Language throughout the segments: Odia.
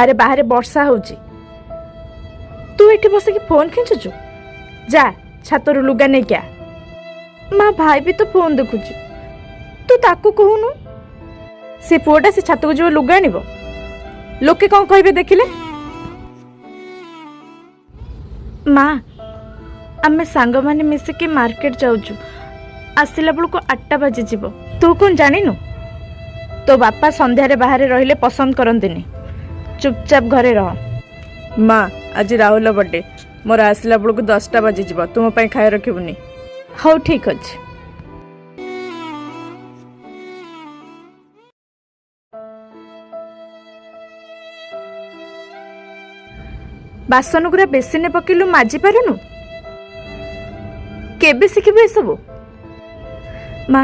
ଆରେ ବାହାରେ ବର୍ଷା ହଉଛି, ତୁ ଏଠି ବସିକି ଫୋନ୍ ଖେଞ୍ଚୁଛୁ। ଯା, ଛାତରୁ ଲୁଗା ନେଇକି ଆ। ମା, ଭାଇ ବି ତ ଫୋନ୍ ଦେଖୁଛି, ତୁ ତାକୁ କହୁନୁ। ସେ ପୁଅଟା ସେ ଛାତକୁ ଯିବ ଲୁଗା ଆଣିବ? ଲୋକେ କ'ଣ କହିବେ ଦେଖିଲେ? ମା, ଆମେ ସାଙ୍ଗମାନେ ମିଶିକି ମାର୍କେଟ ଯାଉଛୁ, ଆସିଲା ବେଳକୁ 8ଟା ବାଜିଯିବ। ତୁ କ'ଣ ଜାଣିନୁ? ତୋ ବାପା ସନ୍ଧ୍ୟାରେ ବାହାରେ ରହିଲେ ପସନ୍ଦ କରନ୍ତିନି। ଚୁପଚାପ ଘରେ ରହ। ମା, ଆଜି ରାହୁଲ ବର୍ଥଡେ। ମୋର ଆସିଲା ବେଳକୁ 10ଟା ବାଜିଯିବ। ତୁମ ପାଇଁ ଖାଇବା ରଖିବୁନି। ହଉ, ଠିକ୍ ଅଛି। ବାସନ ଗୁରା ବେସିନେ ପକେଇଲୁ, ମାଜି ପାରୁନୁ? କେବେ ଶିଖିବୁ ଏସବୁ? ମା,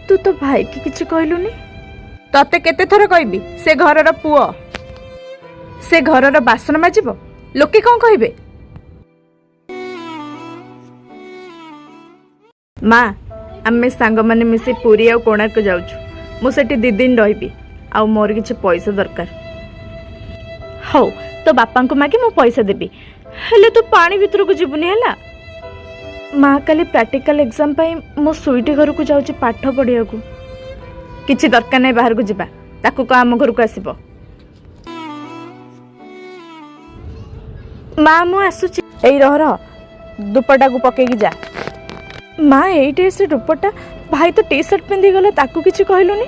ତୁ ତୋ ଭାଇକି କିଛି କହିଲୁନି? ତତେ କେତେ ଥର କହିବି, ସେ ଘରର ପୁଅ, ସେ ଘରର ବାସନ ମାଜିବ? ଲୋକେ କ'ଣ କହିବେ? ମା, ଆମେ ସାଙ୍ଗମାନେ ମିଶି ପୁରୀ ଆଉ କୋଣାର୍କ ଯାଉଛୁ। ମୁଁ ସେଠି 2 ଦିନ ରହିବି ଆଉ ମୋର କିଛି ପଇସା ଦରକାର। ହଉ, ତୋ ବାପାଙ୍କୁ ମାଗି ମୁଁ ପଇସା ଦେବି, ହେଲେ ତୁ ପାଣି ଭିତରକୁ ଯିବୁନି, ହେଲା? ମା, କାଲି ପ୍ରାକ୍ଟିକାଲ ଏକ୍ଜାମ ପାଇଁ ମୁଁ ସୁଇଟି ଘରକୁ ଯାଉଛି ପାଠ ପଢ଼ିବାକୁ। କିଛି ଦରକାର ନାହିଁ ବାହାରକୁ ଯିବା, ତାକୁ କହ ଆମ ଘରକୁ ଆସିବ। ମା, ମୁଁ ଆସୁଛି। ଏଇ ରହ ରହ, ଦୁପଟାକୁ ପକେଇକି ଯା। ମା, ଏଇ ଡ୍ରେସ୍ରେ ଦୁପଟ୍ଟା? ଭାଇ ତ ଟି ସାର୍ଟ ପିନ୍ଧିଗଲା, ତାକୁ କିଛି କହିଲୁନି?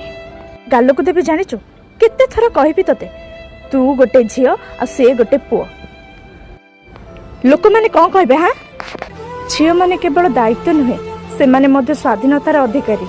ଗାଲକୁ ଦେବି, ଜାଣିଛୁ? କେତେ ଥର କହିବି ତତେ? ତୁ ଗୋଟେ ଝିଅ ଆଉ ସେ ଗୋଟେ ପୁଅ, ଲୋକମାନେ କ'ଣ କହିବେ? ହାଁ, ଝିଅମାନେ କେବଳ ଦାୟିତ୍ୱ ନୁହେଁ, ସେମାନେ ମଧ୍ୟ ସ୍ୱାଧୀନତାର ଅଧିକାରୀ।